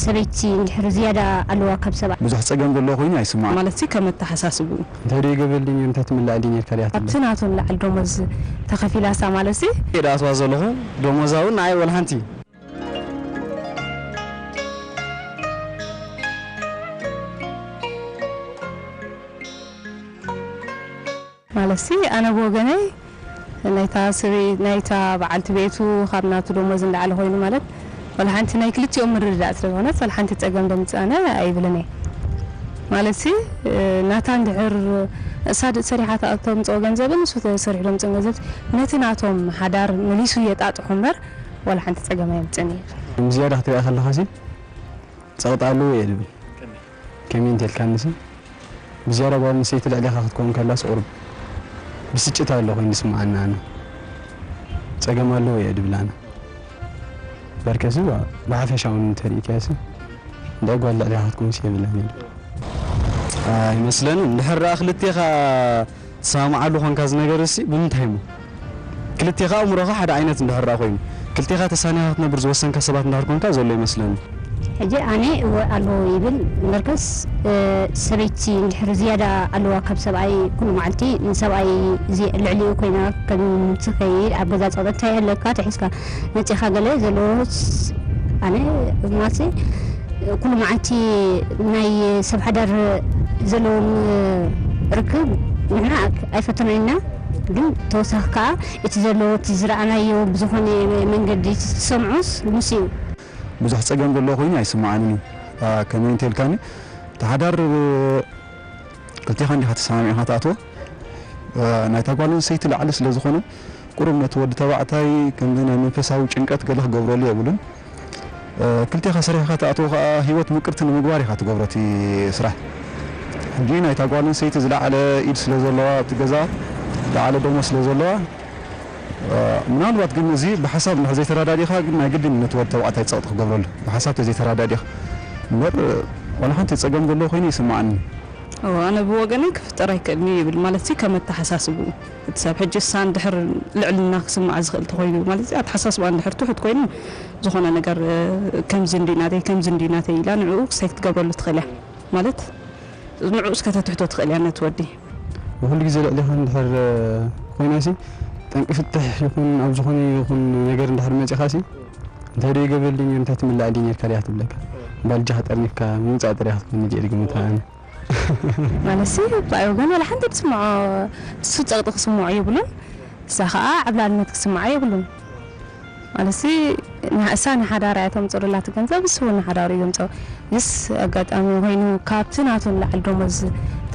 ሰበይቲ እንድሕር ዝያዳ ኣለዋ ካብ ሰብኣይ። ብዙሕ ጸገም ዘለዎ ኮይኑ ኣይስማዕ። ማለት ሲ ከም ኣተሓሳስብኡ። እንታይ ዶ ይገብረልኝ፣ እንታይ ትምልኣልኝ ኢልካ ድያ ትብል? ኣብቲ ናቶም ላዕሊ ደሞዝ ተኸፊላሳ ማለት ሲ። እየ ደኣትዋ ዘለኹ፣ ደሞዛ እውን ንዓይ ወላ ሓንቲ። ማለት ሲ ኣነ ብወገነይ ናይታ ሰበይ ናይታ በዓልቲ ቤቱ ካብ ናቱ ደሞዝ ንላዕሊ ኮይኑ ማለት ዋላ ሓንቲ ናይ ክልቲኦም ምርድዳእ ስለ ዝኾነት ዋላ ሓንቲ ጸገም ደምጽእ ኣነ ኣይብልን እየ። ማለት ሲ ናታ እንድሕር እሳ ድ- ሰሪሓ ተምጽኦ ገንዘብን ንሱ ተሰሪሑ ደምጽኦ ገንዘብ ነቲ ናቶም ሓዳር መሊሱ የጣጥሑ እምበር ዋላ ሓንቲ ጸገም ኣየምጽእን እዩ። ዝያዳ ክትሪኣ ከለኻ ሲ ጸቕጢ ኣለዎ እየ ዝብል። ከመይ እንተ ኢልካኒ ሲ ብዝያዳ ጓል ኣንስተይቲ ልዕሌኻ ክትከውን ከላስ ቁሩብ ብስጭት ኣሎ ኮይኑ ዝስምዓኒ ኣነ። ጸገም ኣለዎ እየ ድብል ኣነ። በርከሲ ብሓፈሻ እውን እንተሪእካዮሲ እንታይ ጓል ልዕሌኻ ክትከውንሲ የብላን እየ። ኣይመስለንን። እንድሕር ደኣ ክልቴኻ ትሰማምዓሉ ኾንካ እዚ ነገር እሲ ብምንታይ እሞ? ክልቴኻ ኣእምሮኻ ሓደ ዓይነት እንድሕር ደኣ ኮይኑ፣ ክልቴኻ ተሳኒኻ ክትነብር ዝወሰንካ ሰባት እንድሕር ኮንካ ዘሎ ይመስለኒ። ሕጂ ኣነ እወ ኣለዎ ይብል እምበርከስ፣ እ፣ ሰበይቲ እንድሕር ዝያዳ ኣለዋ ካብ ሰብኣይ፣ ኩሉ መዓልቲ ንሰብኣይ እዚ ልዕሊኡ ኮይና ከም ትኸይድ፣ ኣብ ገዛ ጸቕጢ እንታይ ኣለካ ተሒዝካ መጺኻ ገለ ዘለዎስ፣ ኣነ ማለትሲ ኩሉ መዓልቲ ናይ ሰብ ሓዳር ዘለዎም ርክብ ንሕና ኣይፈተናይና፣ ግን ተወሳኺ ከኣ እቲ ዘለዎ እቲ ዝረኣናዮ ብዝኾነ መንገዲ እቲ ትሰምዖስ ምስ እዩ። ብዙሕ ጸገም ዘለዎ ኮይኑ ኣይስምዓንን እዩ። ኣ፣ ከመይ እንተልካኒ፣ እቲ ሓዳር፣ እ፣ ክልቴኻ እንዲኻ ተሰማሚዕኻ ትኣትዎ። እ፣ ናይታ ጓል ኣንስተይቲ ላዕሊ ስለ ዝኾነ፣ ቁሩብ ነቲ ወዲ ተባዕታይ ከምዚ ናይ መንፈሳዊ ጭንቀት ገለ ክገብረሉ የብሉን። እ፣ ክልቴኻ ሰሪሕኻ ትኣትዎ ከኣ ህይወት ምቅርቲ ንምግባር ኢኻ ትገብሮ እቲ ስራሕ። ሕጂ ናይታ ጓል ኣንስተይቲ ዝለዓለ ኢድ ስለ ዘለዋ፣ ኣብቲ ገዛ ዝለዓለ ደሞዝ ስለ ዘለዋ፣ እ፣ ምናልባት ግን እዚ ብሓሳብ እንድሕር ዘይተረዳዲእኻ ግን ናይ ግድን ነቲ ወዲ ተባዕታይ ጸቕጢ ክገብረሉ፣ ብሓሳብ ተዘይተረዳዲእኻ እምበር፣ ዋላ ሓንቲ ጸገም ዘለዎ ኮይኑ ይስምዓኒ። እወ፣ ኣነ ብወገነይ ክፍጠር ኣይክእልን እዩ ይብል። ማለት ሲ ከም ኣተሓሳስብኡ እቲ ሰብ ሕጂ እሳ እንድሕር ልዕልና ክስምዓ ዝኽእል ተኾይኑ ማለት ሲ ኣተሓሳስባ እንድሕር ትሑት ኮይኑ ዝኾነ ነገር፣ እ፣ ከምዚ እንዲ ናተይ፣ ከምዚ እንዲ ናተይ ኢላ ንዕኡ ክሳይ ክትገብረሉ ትኽእል እያ። ማለት ንዕኡስ ከተትሕቶ ትኽእል እያ ነቲ ወዲ። ብኹሉ ግዜ ልዕሌኻ እንድሕር፣ እ፣ ኮይናሲ ጠንቂ ፍትሕ ይኹን ኣብ ዝኾነ ይኹን ነገር እንድሕር መጺኻሲ እንታይ ዶ ይገብረልኝ፣ እንታይ ትምልኣልኝ ኢልካ ድያ ትብለካ። ባልጃኻ ጠርኒፍካ ምምጻእ ጥራይ ክትኮን እየ ዝግምታ ኣነ። ማለት ሲ ብኣይ ወገን ዋላ ሓንቲ ትስምዖ፣ እሱ ጸቕጢ ክስምዖ የብሉን፣ እሳ ኸኣ ዓብላልነት ክስምዓ የብሉን። ማለት ሲ ንሳ ንሓዳራ እያ ተምጽኦ ዘላ እቲ ገንዘብ፣ እሱ እውን ንሓዳሩ እዩ ዘምጽኦ። ንስ ኣጋጣሚ ኮይኑ ካብቲ ናቱ ንላዕሊ ደሞዝ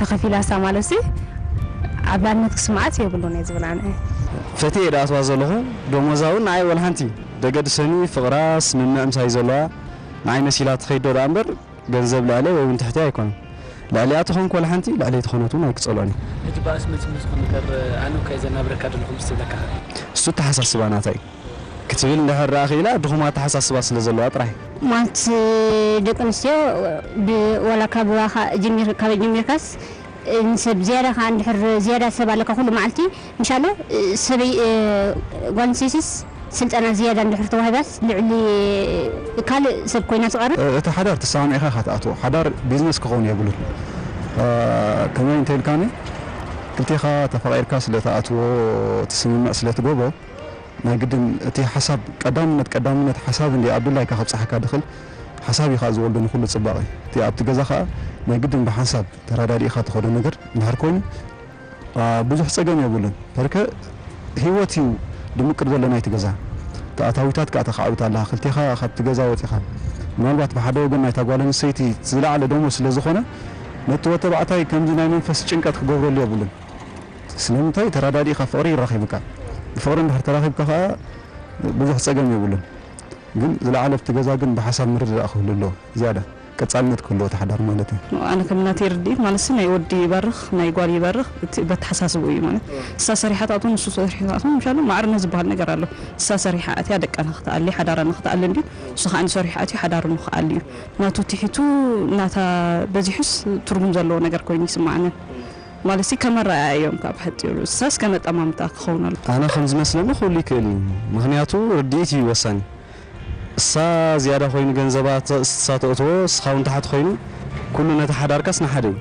ተኸፊላሳ ማለት ሲ ዓብላልነት ክስምዓስ የብሉን እየ ዝብል ኣነ። ፈትየ እየ ደኣትዋ ዘለኹ፣ ደሞዛ እውን ንዓይ ወላ ሓንቲ ደገድሰኒ፣ ፍቕራ ስምምዕ ምሳይ ዘለዋ ንዓይ መሲላ ትኸይድ ዶ ደኣ እምበር ገንዘብ ልዕለይ ወይ እውን ትሕተይ ኣይኮነን። ልዕሊኣ ተኾንኩ ዋላ ሓንቲ፣ ልዕለይ ተኾነት እውን ኣይክጸልኦን እየ። ሕጂ ብኣስ መጽ ምስ ዝኾነ ነገር ኣነ እኮ እየ ዘናብረካ ዘለኹ ምስ ትብለካ። እሱ ኣተሓሳስባ ናታ እዩ ክትብል እንድሕር ደኣ ክኢላ፣ ድኹም ኣተሓሳስባ ስለ ዘለዋ ጥራይ። ማለት ደቂ ኣንስትዮ ብ-፣ ዋላ ካብ ዋኻ ጀሚር-፣ ካብ ጀሚርካስ ንሰብ ዝያዳ ከኣ እንድሕር ዝያዳ ሰብ ኣለካ ኩሉ መዓልቲ፣ እንሻላ ሰበይ-፣ ጓል ኣንስተይቲስ ስልጠና ዝያዳ እንድሕር ተዋሂባስ ልዕሊ ካልእ ሰብ ኮይና ትቐርብ። እቲ ሓዳር ተሰማሚዕካ ኢኻ ትኣትዎ። ሓዳር ቢዝነስ ክኸውን የብሉን። እ፣ ከመይ እንተ ኢልካኒ፣ ክልቴኻ ተፋቒርካ ስለ ትኣትዎ፣ እቲ ስምምዕ ስለ ትገብሮ፣ ናይ ግድን እቲ ሓሳብ ቀዳምነት፣ ቀዳምነት ሓሳብ እንዲ ኣብ ድላይካ ከብጽሓካ ድኽእል ሓሳብ ኢኻ ዝወልዶ ንኹሉ ጽባቐ። እቲ ኣብቲ ገዛ ኸኣ ናይ ግድን ብሓንሳብ ተረዳዲእኻ ትኸዶ ነገር እንድሕር ኮይኑ፣ አ፣ ብዙሕ ጸገም የብሉን። በርከ ህይወት እዩ ድምቅር ዘሎ ናይቲ ገዛ። እቲ ኣታዊታት ከኣ ተኻዕብት ኣለኻ። ክልቴኻ ካብቲ ገዛ ወጺኻ። ምናልባት ብሓደ ወገን ናይታ ጓል ኣንስተይቲ ዝለዓለ ደሞዝ ስለ ዝኾነ፣ ነቲ ወዲ ተባዕታይ ከምዚ ናይ መንፈስ ጭንቀት ክገብረሉ የብሉን። ስለምንታይ? ተረዳዲእኻ ፍቕሪ ይራኺብካ። ብፍቕሪ እንድሕር ተራኺብካ ከኣ ብዙሕ ጸገም የብሉን። ግን ዝለዓለ ኣብቲ ገዛ ግን ብሓሳብ ምርድዳእ ክህሉ ኣለዎ። ዝያዳ ቀጻልነት ክህልዎ እቲ ሓዳር ማለት እዩ። ኣነ ከም ናተይ ርድኢት ማለት ሲ ናይ ወዲ ይበርኽ ናይ ጓል ይበርኽ እቲ በተሓሳስብኡ እዩ ማለት። እሳ ሰሪሓ ትኣቱ ንሱ ሰሪሑ ትኣቱ ምሻሉ ማዕርነት ዝበሃል ነገር ኣሎ። እሳ ሰሪሓ ኣትያ ደቃ ንኽትኣሊ ሓዳራ ንኽትኣሊ እንድዩ። እሱ ከኣ ሰሪሑ ኣትዩ ሓዳሩ ንኽኣሊ እዩ። ናቱ ትሒቱ ናታ በዚሑስ ትርጉም ዘለዎ ነገር ኮይኑ ይስምዓኒ። ማለት ሲ ከም ኣረኣእያ እዮም ካብ ሓጺሩ። እሳስ ከም ኣጠማምታ ክኸውን ኣሎ። ኣነ ከም ዝመስለኒ ኩሉ ይክእል እዩ። ምኽንያቱ ርድኢት እዩ ወሳኒ። ንሳ ዝያዳ ኮይኑ ገንዘባ ተ-፣ ንሳ ተእትዎ፣ ንስኻ እውን ታሕቲ ኮይኑ፣ ኩሉ ነቲ ሓዳርካስ ንሓደ እዩ።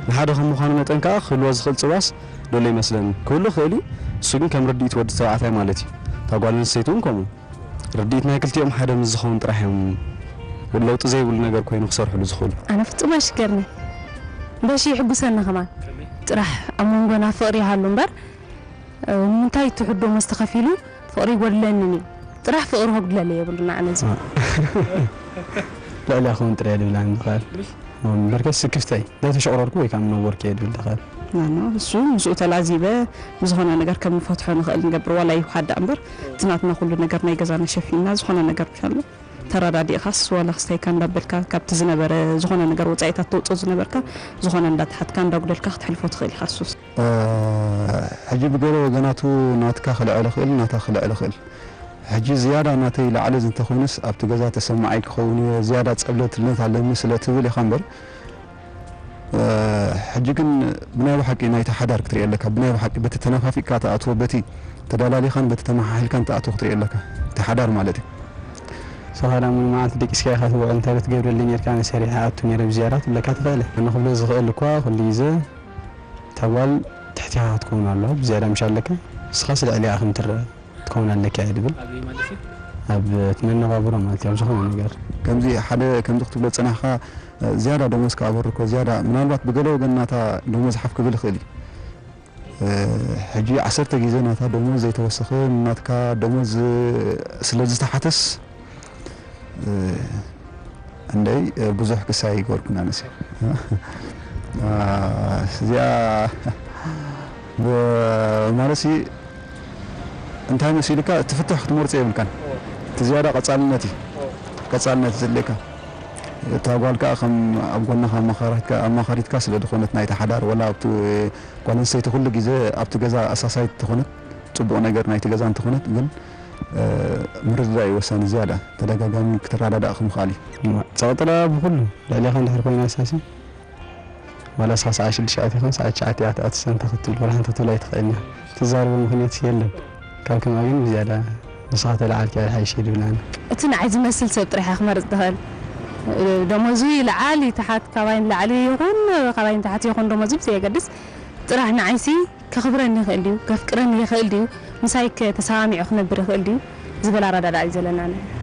ንሓደ ከም ምዃኑ መጠን ከኣ ክህልዎ ዝኽእል ጽልዋስ ደሎ ይመስለኒ። ክህሉ ይኽእል እዩ፣ እሱ ግን ከም ርድኢት ወዲ ተባዕታይ ማለት እዩ። እታ ጓል ኣንስተይቲ እውን ከምኡ። ርድኢት ናይ ክልቲኦም ሓደ ምስ ዝኸውን ጥራሕ እዮም ለውጢ ዘይብሉ ነገር ኮይኑ ክሰርሕሉ ዝኽእሉ። ኣነ ፍጹም ኣይሽገርኒ። በሺ ይሕጉሰኒ ከማን። ጥራሕ ኣብ መንጎና ፍቕሪ ይሃሉ እምበር፣ ንምንታይ እቲ ሕዶ መስተኸፊሉ ፍቕሪ ይጎድለኒ እዩ። ጥራሕ ፍቕሪ ከጉድለለይ የብሉን ኣነ እዚ። ልዕሊያ ክኸውን ጥራይ ድብላን ዝኽእል። እምበርከስ ስክፍተይ፣ ዘይተሸቑረርኩ ወይ ከዓ ምነወርክ እየ ድብል ዝኽእል። ኖ፣ ኖ፣ እሱ ምስኡ ተላዚበ ብዝኾነ ነገር ከም ንፈትሖ ንኽእል ንገብር፣ ዋላ ይውሓዳ እምበር፣ እቲ ናትና ኩሉ ነገር ናይ ገዛና ሸፊንና ዝኾነ ነገር ብሻሎ ተረዳዲእኻስ፣ ዋላ ክስታይካ እንዳበልካ፣ ካብቲ ዝነበረ ዝኾነ ነገር ወጻኢታት ተውጽኦ ዝነበርካ፣ ዝኾነ እንዳተሓትካ፣ እንዳጉደልካ ክትሕልፎ ትኽእል ኢኻ። እሱስ። እ፣ ሕጂ ብገለ ወገናቱ ናትካ ክልዕል ይኽእል፣ ናታ ክልዕል ይኽእል። ሕጂ ዝያዳ ናተይ ላዕሊ እንተኾይኑስ ኣብቲ ገዛ ተሰማዓይ ክኸውን እየ፣ ዝያዳ ጸብለልትነት ኣለኒ ስለ ትብል ኢኻ እምበር፣ እ፣ ሕጂ ግን ብናይ ብሓቂ ናይቲ ሓዳር ክትርኢ ኣለካ። ብናይ ብሓቂ በቲ ተነፋፊቅካ ትኣትዎ፣ በቲ ተዳላሊኻን በቲ ተመሓሒልካን ትኣትዎ ክትርኢ ኣለካ። እቲ ሓዳር ማለት እዩ። ንስኻ ደኣ ሙሉ መዓልቲ ደቂስካ ኢኻ ትውዕል፣ እንታይ ዶ ትገብረለይ ነርካ? ኣነ ሰሪሐ ኣቱ ነይረ ብዝያዳ ክትብለካ ትኽእል። ኣነ ክብሎ ዝኽእል እኳ ኩሉ ግዜ እታ ጓል ትሕቲኻ ክትከውን ኣለዋ፣ ብዝያዳ ምሽ ኣለካ። ንስኻስ ልዕሊኣ ከም ትረአ ክትከውን ኣለካ እየ ድብል። ኣበይ ማለት እዩ? ኣብ እቲ መነባብሮ ማለት እዩ፣ ኣብ ዝኾነ ነገር። ከምዚ ሓደ ከምዚ ክትብሎ ዝጸናሕካ፣ ዝያዳ ደሞዝ ክኣበርኮ፣ ዝያዳ ምናልባት ብገለ ወገን ናታ ደሞዝ ሓፍ ክብል ይኽእል እዩ። እ፣ ሕጂ ዓሰርተ ግዜ ናታ ደሞዝ ዘይተወሰኸ፣ ናትካ ደሞዝ ስለ ዝተሓተስ፣ እ፣ እንደይ፣ እ፣ ብዙሕ ክሳይ ይገርኩን ኣነስ። እ፣ እዚኣ ብ-፣ ማለትሲ እንታይ መሲልካ፣ እቲ ፍትሕ ክትመርጾ የብልካን። እቲ ዝያዳ ቀጻልነት እዩ። ቀጻልነት ዘድልየካ። እታ ጓል ከኣ ከም ኣብ ጎንኻ ኣማኻሪትካ፣ ኣማኻሪትካ ስለ ዝኾነት ናይቲ ሓዳር፣ ወላ ኣብቲ ጓል ኣንስተይቲ ኩሉ ግዜ ኣብቲ ገዛ ኣሳሳይት እንተኾነት፣ ጽቡቕ ነገር ናይቲ ገዛ እንተኾነት፣ ግን፣ እ፣ ምርድዳእ እዩ ወሳኒ ዝያዳ። ተደጋጋሚ ክትረዳዳእ ምኽኣል እዩ። እማ፣ ጸቕጥላ ብኹሉ ልዕሌኻ እንድሕር ኮይና ሳሲ፣ ዋላ እስኻ ሰዓት ሽዱሽተ ኣቲኻ ሰዓት ትሽዓተ እያ ትኣትስ እንተ ክትብል፣ ወላ ሓንቲ ክትብል ኣይትኽእልን ኢኻ። ትዛረቦ ምኽንያት የለን። ካብ ከምኣ ግን ብዝያዳ ንስኻ ተለዓልካ ይሓይሽ እዩ ድብል ኣነ። እቲ ንዓይ ዝመስል ሰብ ጥራሕ እያ ክመርጽ ትኽእል። ደሞዙ ይልዓል ይትሓት፣ ካባይ ንላዕሊ ይኹን ካባይ ንታሕቲ ይኹን ደሞዙ ብዘየገድስ፣ ጥራሕ ንዓይሲ ከኽብረኒ ይኽእል ድዩ፣ ከፍቅረኒ ይኽእል ድዩ፣ ምሳይ ከ ተሰማሚዑ ክነብር ይኽእል ድዩ ዝብል ኣረዳድኣ እዩ ዘለና።